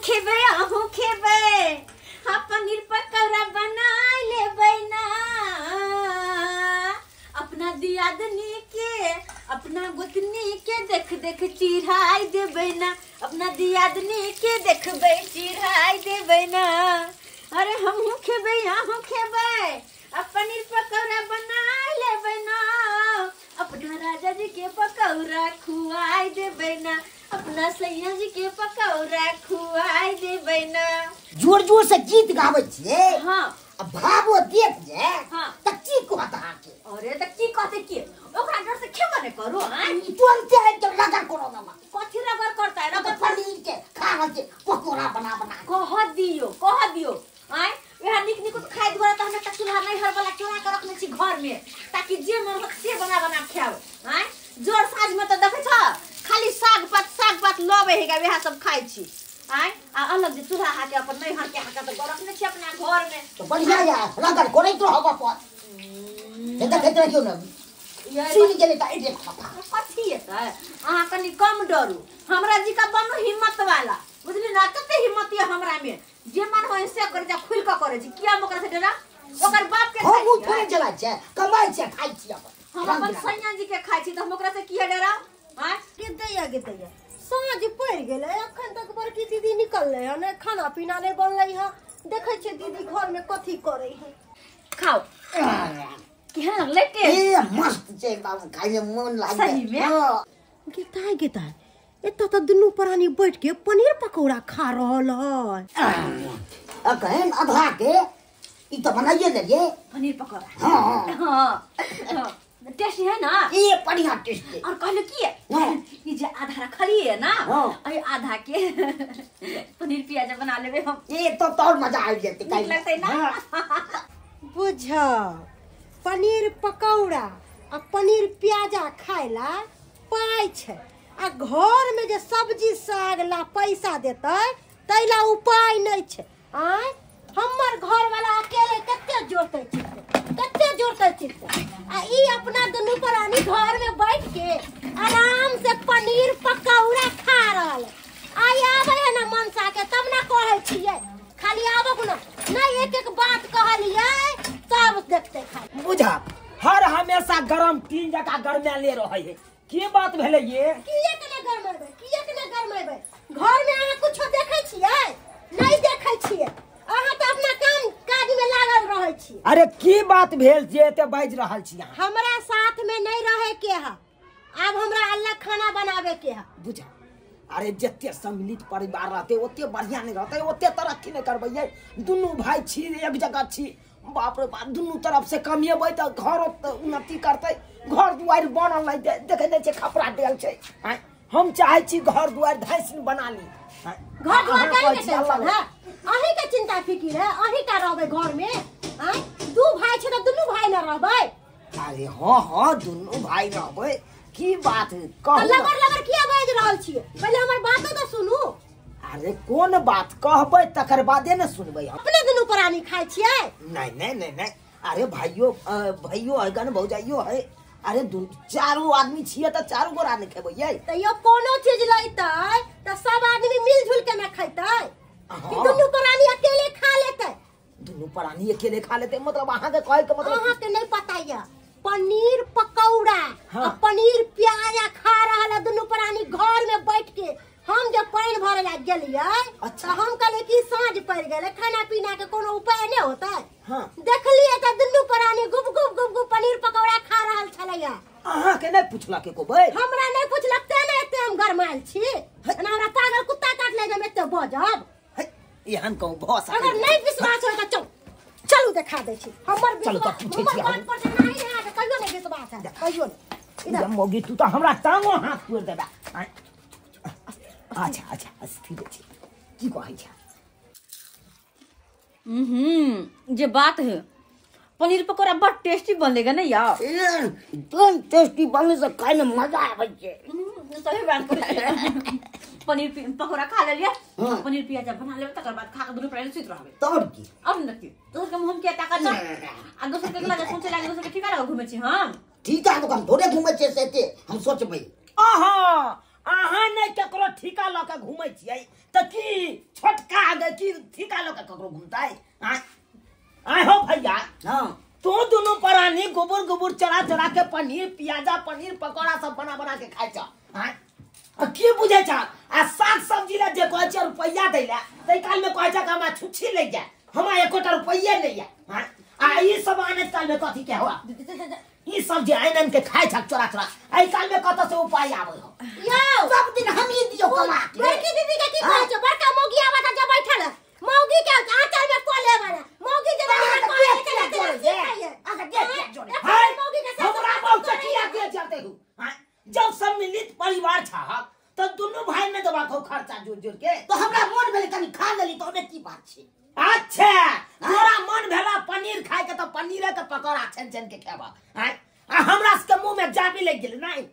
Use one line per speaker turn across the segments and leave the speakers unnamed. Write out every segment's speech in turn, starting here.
खेबै अहूँ खेबै, हाँ पनीर पकौड़ा बना लेबै ना। अपना दियादनी के अपना गोतनी के देख देख चिढ़ाई देबै ना, अपना दियादनी के देखबै चिढ़ाई देबै ना। अरे हमहूँ खेबै अहूँ खेबै, आ पनीर पकौड़ा बना लेबै ना। अपना राजा जी के पकौड़ा खुआई देबै ना, अपना सैया जी के पकौड़ा खुआई देबै ना।
जोर जोर से गीत गाबै छियै।
हाँ
आ भावो देख जे।
हाँ
त की कहत अहाँके?
अरे त की कहते की, ओकरा डर से खेबो नै करू। हाँ
तुरंते आबि के रगड़ करो ना।
कथी रगड़ करता है?
रगड़ पनीर के खा रहल छै पकौड़ा बना बना।
कह दियो कह दियो। आय वएह नीक नीक खाइ दुआरे त हम एकटा चूल्हा नैहर वाला चोरा के रखने छी घर में, ताकि जे मन होत से बना बना खाओ। आय जोर साँझ में त देखै छ खाली साग पात लबै है, वएह सब खाइ छी। आय आ अलग जे चूल्हा हाके अपन नैहर के हाके त रखने छी अपना घर में।
तो बढ़िया या रगड़ करैत रहब अपन। से देखैत रहियौ ने सुनि गेलै त एते खता
कथी हेतै। अहाँ कनि कम डरू, हमरा जी का बनू हिम्मत वाला, बुझली ना? कते हिम्मत ये हमरा में, जे मन होय से करे जा, खुल के करे छी। किया हम ओकरा से डरा? ओकर बाप के
हम थोड़े चला छै, कमाइ छै खाइ छी अपन।
हम अपन सैया जी के खाइ छी त हम ओकरा से किया डरा? हां
के दैया के दैया साँझ पड़ि गेलै, अखन तक बड़की दीदी निकललै हँ, नहि खाना पीना नहि बनलै हँ। देखै छियै दीदी घर में कथी करै है।
खाओ केहन लगलै टेस्ट?
ए मस्त छै बाबू, खाइ में मन लागि
सही में?
गेताय गेताय एतऽ तऽ दुनू प्राणी बैठ के पनीर पकौड़ा खा रहल है।
अखन आधा के ई तऽ बनाइए लेलियै
पनीर पकौड़ा।
हाँ
हाँ टेस्टी है ना?
ये बढ़िया टेस्टी।
और कहलो की ई जे आधा रखलिए ना, अई आधा के पनीर प्याज बना लेबे हम।
ये तो और मजा आबि जेतै,
नीक लगतै ना?
बुझ पनीर पकौड़ा आ पनीर प्याजा खाइला पाइ छै, आ घर में जे सब्जी साग ला पैसा देतै तैला उपाय नहीं छै। आय हमर घर वाला अकेले कते जोड़तै चितै, कते जोड़तै चितै, आ ई अपना दुनू प्राणी घर में बैठ के आराम से पनीर पकौड़ा खा रहल। आइ आबै है ना मनसा के तब ना कहै छियै, खाली आबक ना नहीं एक एक बात कहलियै तब देखते खाली।
बुझा हर हमेशा गरम टीन जका गरमाले रहै है, की बात भेलै ये?
किए के ने गरमेबै, किए के ने गरमेबै? घर में अहाँ कुछो देखै छियै? नहीं देखै छियै, अहाँ तऽ अपना काम काज में लागल रहै छी।
अरे की बात भेल जे एते बाजि रहल छी अहाँ?
हमरा साथ में नहीं रहे के है, आब हमरा अलग खाना बनावे के है।
बुझा अरे जते सम्मिलित परिवार रहते ओते बढ़िया नहीं रहते, ओते तरक्की नहीं करबै। दुनू भाई छी एक जगह छी, बाप रे बाप दुनू तरफ से कमेबै तऽ घर उन्नति करतै। घर दुआरि बनल नहीं देखे नहीं छै, खपरा देल छै। हम चाहे छी घर दुआरि धैस बना ली।
घर दुआरि के टेंशन है, अहीं के चिंता फिकिर है, अहीं का रहबै घर में? आय दू भाई छै तऽ दुनू भाई न रहबै।
अरे हाँ हाँ दुनू भाई रहबै, की बात कहू?
लगर लगर किया बाजि रहल छियै? पहिले हमर बातो तऽ सुनू।
अरे कोन बात कहबै तकर बादे ने सुनबै हम।
अपने दुनू प्राणी खाइ छियै?
नहीं नहीं नहीं नहीं, अरे भाइयो भाइयो है गन भौजाइयो है, अरे चारू आदमी छियै तऽ चारू गोरा ने खेबै।
तैयो कोनो चीज लैतै तऽ सब आदमी मिलजुल के न खैतै, कि दुनू प्राणी अकेले खा लेतै?
दुनू प्राणी अकेले खा लेतै मतलब अहाँ के कहै के मतलब
अहाँ के नहीं पता ये पनीर पकौड़ा आ पनीर प्याजा खा रहल है दुनू प्राणी घर में बैठ के। हम जब पानि भरे ला गेलियै। अच्छा। हम कहलियै कि साँझ पड़ि गेलै, खाना पीना के कोनो उपाय नहीं होतै।
हाँ।
देखलियै तऽ दुनू प्राणी गुप गुप गुप गुप पनीर पकौड़ा खा रहल छलैया।
अहाँ के नहीं पुछलक एको बेर?
हमरा नहीं पुछलक तें ने एते हम गरमायल छी, एना हमरा पागल कुत्ता काटले जे हम एते बजब।
एहन कहूँ भऽ सकै?
अगर नहीं विश्वास होय तऽ चलू देखा दै छी। हमर विश्वास हमर बात पर जे नहीं अहाँके कहियो नहीं विश्वास है, कहियो नहीं।
इधर मौगी तू तऽ हमरा टांगो हाथ तोड़ि देबा। अच्छा अच्छा स्थिर छी, की कहै छै?
जे बात है पनीर पकौड़ा बड़ टेस्टी बनेगा ना यार।
एकदम टेस्टी बने से खाए में मजा आबै छै।
सही बात कहै। पनीर पकौड़ा खा लेलियै, पनीर प्याजा बना लेबै, तकर बाद खा के दुनू प्राणी सुति रहबै।
तब की?
अब न की दोसर के मुँह में किया ताकत आ दोसर के लगे सोचे लागे दोसर के ठिकाना घुमै छी हम।
ठीका दुकान थोड़े घुमै छियै से एते हम सोचबै।
अहाँ अहाँ नहि ककरो ठीका लऽ के घुमै छियै तऽ की छोटकी गे की ठीका लोग ककरो घूमतै? आय आय हो भैया,
हां
तू दोनों प्राणी गोबर गोबर चढ़ा चढ़ा के पनीर प्याजा पनीर पकौड़ा सब बना बना के खाइ छ। आय आ की बुझै छ? आ साग सब्जी ला जे कहै छ रुपैया दै ला, तै काल में कहै छ कि हमरा छुच्छी ले जा, हमरा एकोटा रुपैया नहीं है। आ ई सब आने काल में कथी के हुआ? ई सब जे आइन आइन के खाइ छ चोरा चोरा, एहि काल में कतऽ से उपाय आबै हो?
यौ
सब दिन हम ही दियो कमा के।
बड़की दीदी के की कहै छ? बड़का मौगी आवा त जब बैठल है, मौगी के आंचल में कोले वाला मौगी जे
हमरा बहुत चकिया के चलते हो। जब सम्मिलित परिवार छ त दुनू भाई में दबा खो खर्चा जोड़ जोड़ के,
तो हमरा मन भेलै तनी खा लेली त ओमे की बात छै?
अच्छा तोरा मन भेला पनीर खाए के त पनीरे के पकौड़ा छन छन के खेबा। आ हमरा सबके मुंह में जाबी लग गेलै, नहीं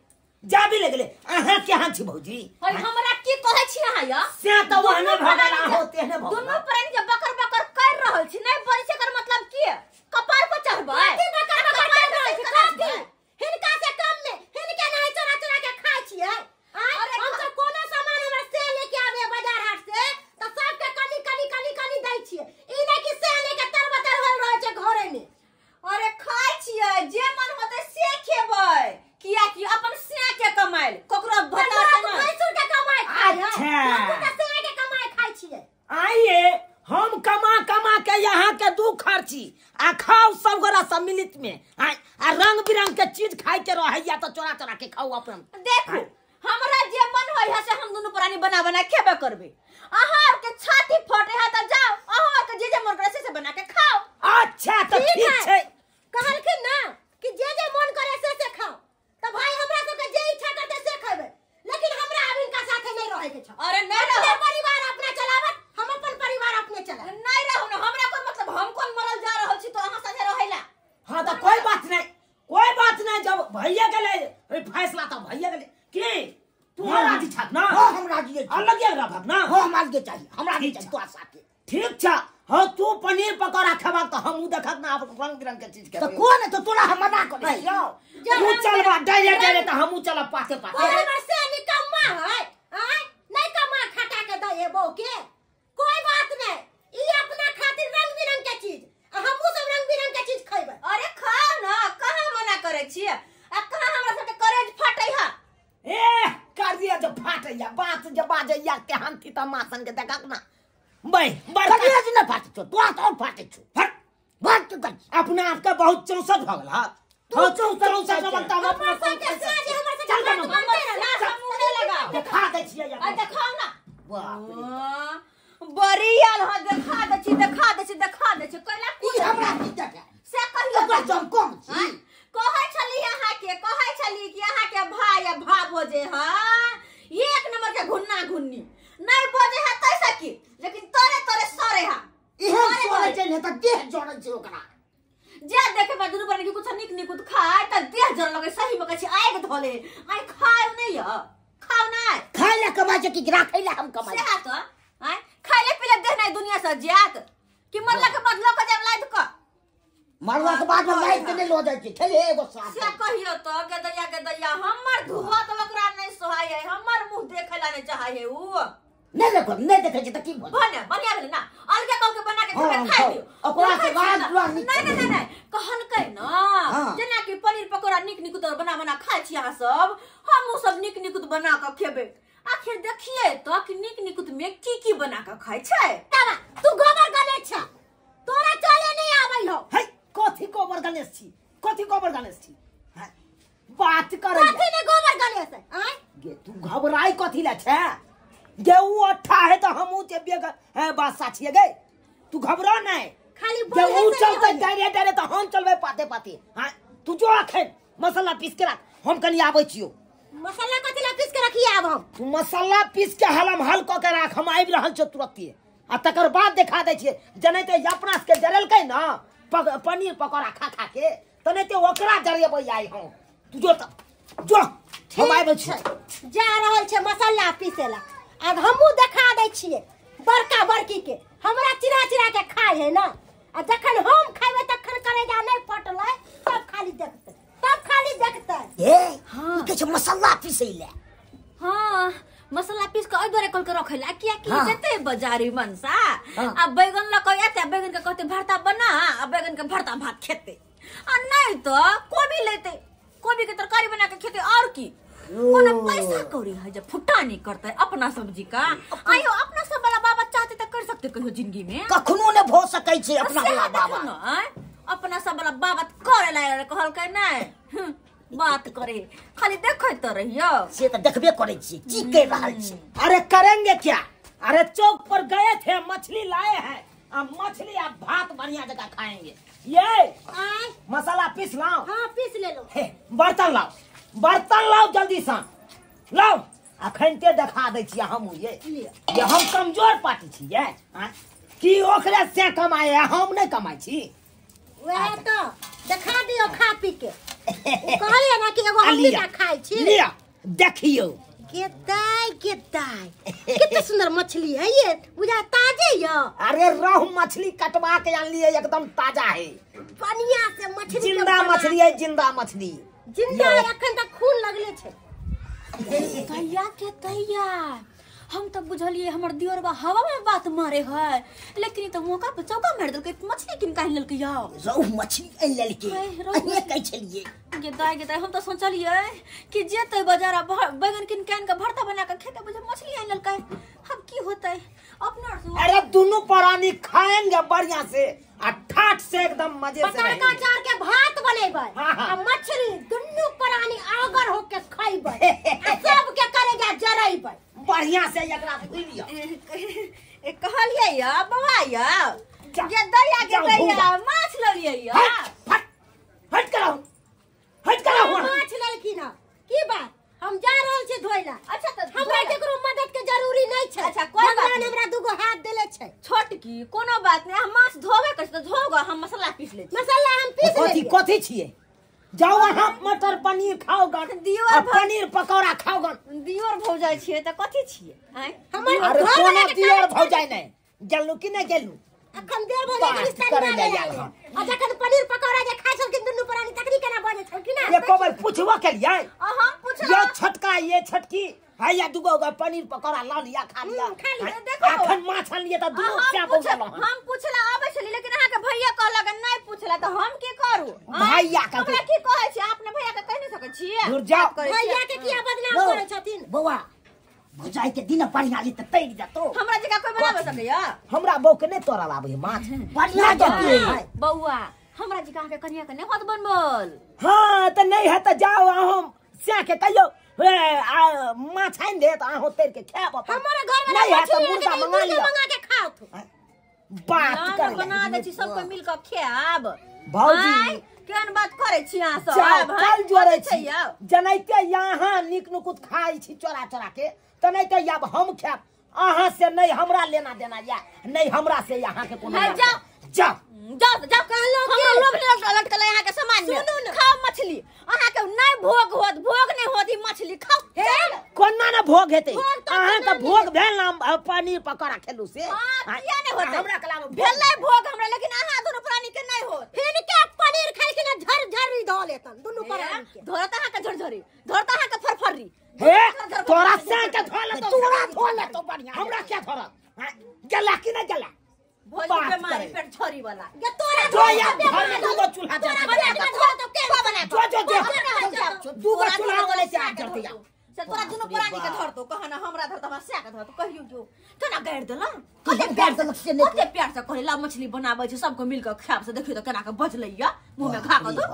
जाबी लग गेलै। अहाँ केहन छी भौजी?
और हमरा की कहै छी अहाँ या?
से त ओहने भगला हो तेहने भगला।
दुनू प्राणी के बकर बकर कर रहल छी, नहीं बोलै छै एकर मतलब की? कपार पर चढ़बै।
कथी बकर बकर कर रहल छी? कथी हिनका से कम में हिनके नहीं चोरा चोरा के खाइ छियै। अरे हम सब कोनो सामान हमरा से लेके आबे बाजार हाट से त सबके कनी कनी कनी कनी दै छियै, ई नै कि से लेके तरबतर होल रहै छै घरे में।
अरे खाइ छियै जे मन होतै से खेबै, किया कि अपन से के कमाइल ककरो भत्ता से नै।
भैंसुर के कमाइ खाइ।
अच्छा
से के कमाइ खाइ छियै।
आइए हम कमा कमा के यहाँ के दू खर्ची आ खाओ सब गोरा सम्मिलित में, आ रंग बिरंग के चीज खाइ के रहैया त चोरा चोरा के खाओ अपन।
देखू हमरा जे मन होय है से हम दुनू प्राणी बना बना खेबे करबे। अहाँ के छाती फटे है त जाओ, अहाँ के जे जे मन करे से बना के खाओ।
अच्छा त ठीक छै,
कहलखिन ना कि जे जे मन करे से खाओ, त भाई हमरा सबके जे इच्छा करते से खेबे, लेकिन हमरा अब इनका साथे नहीं रहे के छ।
अरे नहीं रहो,
परिवार अपना चलावत, हम अपन परिवार अपने चलाब।
नहीं रहू ना, हमरा कोन मतलब, हम कोन मरल जा रहल छी तो अहाँ साथे रहेला।
हां त कोई बात नहीं, कोई बात नहीं, जब भैया गेलै फैसला त भैया गेलै की तू राजी छक ना?
हां हम राजी छी।
अलग रहब ना?
हां हम अलगे चाहिए, हमरा नहीं चाहिए तोरा साथे।
ठीक छ, हां तू पनीर पकौड़ा खेबा त हमहू देखत ना रंग बिरंग के चीज के।
त कोन है तो तोरा हम मना करै छियौ?
तू चलबा डायरे डायरे त हमहू चलब पासे पासे।
और हमर से निकम्मा है, आय नहीं कमा खटा के दे हे बहू के, कोई बात नहीं, ई अपना खातिर रंग बिरंग के चीज आ हमहू सब रंग बिरंग के चीज खइबै।
अरे खाओ ना, कहां मना करै छियै? आ कहां हमरा सबके करेज फटै है?
ए कर दिया जो फाटैया बात जे बाजैया केहन थी त मासन के देखक ना। बै बड़का
करेज न फाटै छौ, तोरा त और फाटै छौ।
फट
बात तो कर,
अपना आप के बहुत चौसठ भ गेल। हां तू चौसठ बनता हम अपना
सबके साजे हमर सबके
चल
बात मानते रह ना,
हम मुंह नहीं लगाओ,
देखा दै छियै।
आ देखाओ ना,
बाप रे
बड़ी आल ह, देखा दै छी, देखा दै छी, देखा दै छी कैला
ई हमरा की देखा
से कहियो
ओकरा हम कम छी।
कहै छली अहाँ के, कहै छली कि अहाँ के भाई आ भाबो जे हां एक नंबर के घुन्ना घुन्नी नहीं बजे है तैसा की, लेकिन तोरे तोरे सरे हा
इहे सरे छै ने त देह जरै छै ओकरा।
जे देखे बा दुनू बन के कुछ निक निक खाय त देह जर लगे, सही में कहै छी आग धले आइ खाय नहीं य, खाओ नहीं
खाय ला कमाइ छै कि राखै ला हम कमाइ
से हा त आइ खाय ले पीले देह नहीं दुनिया से जात कि मरला के बाद लोक जाब लाद क
मरला के बाद में लाइट के नहीं लो जाइ छै खेले एगो साथ
से कहियो त गदैया गदैया हमर धुआ त ओकरा नहीं सोहाय है, हमर मुंह देखैला नहीं चाहै है उ।
नहीं देखो, नहीं देखै छै त की भऽ
भने बढ़िया भेलै ना, अलगे कह के बना के खेबै खाइ लियो।
ओकरा से राज दुआ
नहीं नहीं नहीं नहीं कहलकै ना जेना कि पनीर पकौड़ा निक निक तर बना बना खाइ छी अहाँ सब, हमहू सब निक निक बना के खेबै। आखिर देखिए त कि निक निक में की की बना के खाइ छै।
तबा तू गोबर गणेश छ, तोरा चले नहीं आबै हो।
है कथी गोबर गणेश छी, कथी गोबर गणेश छी बात करै
कथी ने गोबर गणेश है? आय
गे तू घबराई कथी ला छै? गे उ अट्ठा है त हमहू जे बेग है बादशाह छियै गे, तू घबरा नहीं,
खाली
गे उ चलतै डायरे डायरे त हम चलबै पाते पाते। हां तू जो अखन मसाला पीस के राख, हम कनी आबै छियौ।
मसाला कथी ला पीस के रखिए आब हम?
तू मसाला पीस के हलम हल क के राख, हम आबि रहल छियौ तुरत्ते आ तकर बाद देखा दै छियै। जनैते अपना सबके जरेलकै ना पनीर पकौड़ा खा खा के, तनैते ओकरा जरेबै आइ हम। तू जो त जो, हम आबै छियौ।
जा रहल छै मसाला पीसेला, आब हमहू देखा दै छियै बड़का बड़की के, हमरा चिरा चिरा के खाय है ना, आ जखन हम खेबै तखन करेजा नहीं फटलै तब खाली देखतै, तब खाली देखतै।
ए हां ई कहै छै मसाला पीसै ले।
हां मसाला पीस के एहि दुआरे कल के रखेला किया कि जते बाजारी मनसा आ बैगन ल के एते बैगन के कहते भरता बना आ बैगन के भरता भात खेते आ नहीं तो कोबी लेते कोबी के तरकारी बना के खेते और की कोनो पैसा कौड़ी है जब फुटा नहीं करते अपना सब्जी का आयो अपना सब वाला बाबा चाहते त कर सकते कहियो जिंदगी में
कखनो ने भ सकै छै अपना वाला बाबा
अपना सब वाला बाबा करे ला कहलकै नै बात करे खाली देखै त रहियो
से त देखबे करै छी की कर रहल छी।
अरे करेंगे क्या, अरे चौक पर गए थे मछली लाए हैं अब मछली आप भात बढ़िया जगह खाएंगे। ये मसाला पीस लाओ।
हाँ पीस ले लो।
बर्तन लाओ, बर्तन लाओ जल्दी से लाओ। अखनते देखा दै छी हम ये हम कमजोर पार्टी छियै कि ओकरे से कमाए हम नहीं कमाई छी।
वह तो देखा दियो खा पी के कहलिए ना कि एगो हम का खाई छी।
लिया देखियो
गेदाय गेदाय कितना सुंदर मछली है ये बुझा ताजे यो।
अरे रोहू मछली कटवा के आनलिए एकदम ताजा है
पनिया से मछली
जिंदा मछली है जिंदा मछली
जिंदा है अखन तक खून लगले छै।
तैया के तैया हम तो बुझलिए हमर दियोरबा हवा में बात मारे है लेकिन तो मौका पे चौका मार देलकै मछली किन काहे लेलकै यौ
रोहू मछली आनि लेलकै अहिए कहै छलिए।
गेदाय गेदाय हम तो सोचलिए कि जेतै बाजार बैगन किन कान के भरता बना के खेते बुझे मछली आनि लेलकै अब की होतै अपना।
अरे दोनों प्राणी खाएंगे बढ़िया से आ ठाठ से एकदम मजे से
पतरका चार के भात बनेबै आ मछली दोनों प्राणी आगर होके खइबै आ सब के करेगा जरैबै
बढ़िया से एकरा धुइ लिअ।
कहलियै या बौआ या ये दया के दया माछ ललियै या
हट हट कराउ हट कराउ
माछ ललखिन की बात हम जा रहल छी धोइला।
अच्छा त
हमरा केकरो मदद के जरूरी नहीं छै।
अच्छा कोई बात
भगवान हमरा दुगो हाथ देले छै।
छोटकी कोनो बात नहीं हम माछ धोबे कर त धोगा हम मसाला पीस ले
मसाला हम पीस ले।
कथि कथि छियै जाओ अहाँ मटर पनीर खाओ गन
दियोर
पनीर पकौड़ा खाओ गन।
दियोर भौजाई छियै त कथि छियै आय
हमर
अरे कोनो दियोर भौजाई नहीं गेलु कि नहीं गेलु
अखन देर भौजाई के रिश्ता नहीं आयल आ जखन पनीर पकौड़ा जे खाइ छलखिन दुनू प्राणी तखनी केना बजै छलखिन ना
एको बार पुछबो केलियै
आ हम पुछलौ
ये छोटका ये छोटकी हैया दुगो पनीर पकौड़ा ल लिया खा लिया
खा लिया।
देखो
अखन माछ आन लिया त दुनू से पहुंचल
हम पुछला आबै छली लेकिन अहाँ के भैया कहलक नहीं पुछला त हम की करू
भैया के
हमरा की कहै छी अपने भैया के कहि नहीं सकै छी।
दूर जाओ
भैया के किया बदनाम करै छथिन
बौआ भौजाई के दिन बढ़िया ली त तैर जतो
हमरा जगह कोई बनाबे सकैया
हमरा बौ के नहीं तोरा आबै माछ
बढ़िया जतियै
बौआ हमरा जगह के कनिया के नहीं होत बनबल।
हां त नहीं है त जाओ हम से के कहियो माछ आनि दे त अहाँ तैर के खायब
हमरा घर में
नहीं है त मुर्गा मंगा लिया
मंगा के खाओ तो
बात कर
बना दे छी सब कोई मिल के खायब।
भौजी
केहन बात करै छी अहाँ सब
कल जोड़ै छी जनैते यहाँ नीक नुकुत खाइ छी चोरा चोरा के त नहीं त आब हम खायब अहाँ से नहीं हमरा लेना देना या नहीं हमरा से यहाँ के कोनो
जाओ
जाओ
जाओ जाओ कहलो हमरा लोभ नहीं लटकल यहाँ के सामान में खाओ मछली अहाँ के नहीं भोग होत भोग नहीं होत ई मछली खाओ।
कोना ना भोग हेतै अहाँ के भोग भेल ना पनीर पकौड़ा खेलू से
किया नहीं होत
हमरा कला
भेल नहीं भोग हमरा लेकिन अहाँ दुनू प्राणी के नहीं होत
फिर के पनीर खाइ के ना झर झरी धो लेतन दुनू प्राणी के
धरत अहाँ के झरझरी धरत अहाँ के फरफरी
हे तोरा से के धो ले
तोरा धो ले तो बढ़िया
हमरा क्या धरत गला कि नहीं गला
भोजी के मारी पेट छोरी वाला
के तोरा
जो यार घर में दूगो चूल्हा
तोरा बना के धो तो के
बना
जो जो जो दूगो चूल्हा वाले से आग जरते या
से तोरा दुनू प्राणी के धर दो कहना हमरा धर त हमरा से के धर कहियो जो केना गाड़ि देला
कते प्यार से से नहीं
कते प्यार से करेला मछली बनाबै छै सबको मिल के खाब से देखियो त केना के बजलैया मुंह में खा के दो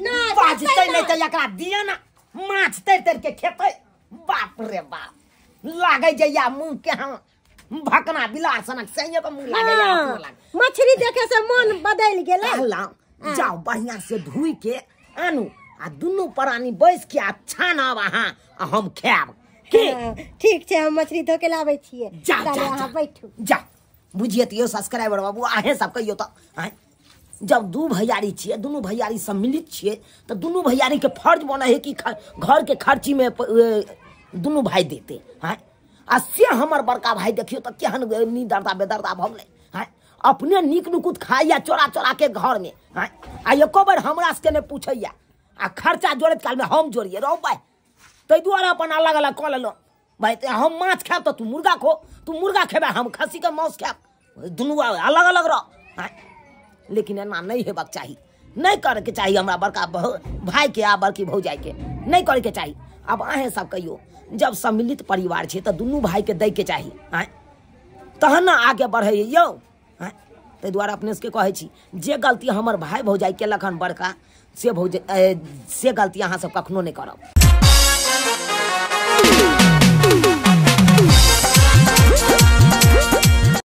ना
बाजतै नहीं त एकरा दिया ना माछ तैर तैर के खेतै बाप रे बाप लागै जे या मुंह के हम भकना बिलार सनक सही के मुंह लागे या अपनो लागे
मछली देखे से मन बदल गेलै।
जाओ बढ़िया से धोई के आनू आ दुनू प्राणी बैस के आ छानब अहाँ आ हम खायब की
ठीक छै हम मछली धो के लाबै छियै
जा जा
अहाँ बैठू
जा बुझिए त यो सब्सक्राइबर बाबू अहें सब कहियो त जब दू भैयारी छियै दुनू भैयारी सम्मिलित छियै त दुनू भैयारी के फर्ज बनै है कि घर के खर्ची में दुनू भाई देते हैं आ से हमर बड़का भाई देखियो त केहन नी दर्दा बेदर्दा भऽ गेलै हैं अपने नीक नुकुत खाइया चोरा चोरा के घर में हैं आ एको बेर हमरा सबके नहि पूछैया आ खर्चा जोड़ैत काल में हम जोड़िए रहो भाई ताहि दुआरे अपन अलग अलग कऽ लेलहुँ। भाई हम माछ खायब तऽ तू मुर्गा खो, तू मुर्गा खेबै हम खस्सीके मांस खायब, दुनू अलग अलग रह। लेकिन एना नहि हेबाक चाही, नहि करैके चाही हमरा बड़का भाइके आ बड़की भौजाइके नहि करैके चाही। आब अहेँ सब कहियो, जब सम्मिलित परिवार छै तऽ दुनू भाइके दैके चाही, आँय तहन ने आगे बढ़ै यौ। आँय ताहि दुआरे अपने सबके कहै छी जे गलती हमर भाय भौजाइ केलक हन बड़का, से भौज से गलती अहाँ सब कखनो नहि करब।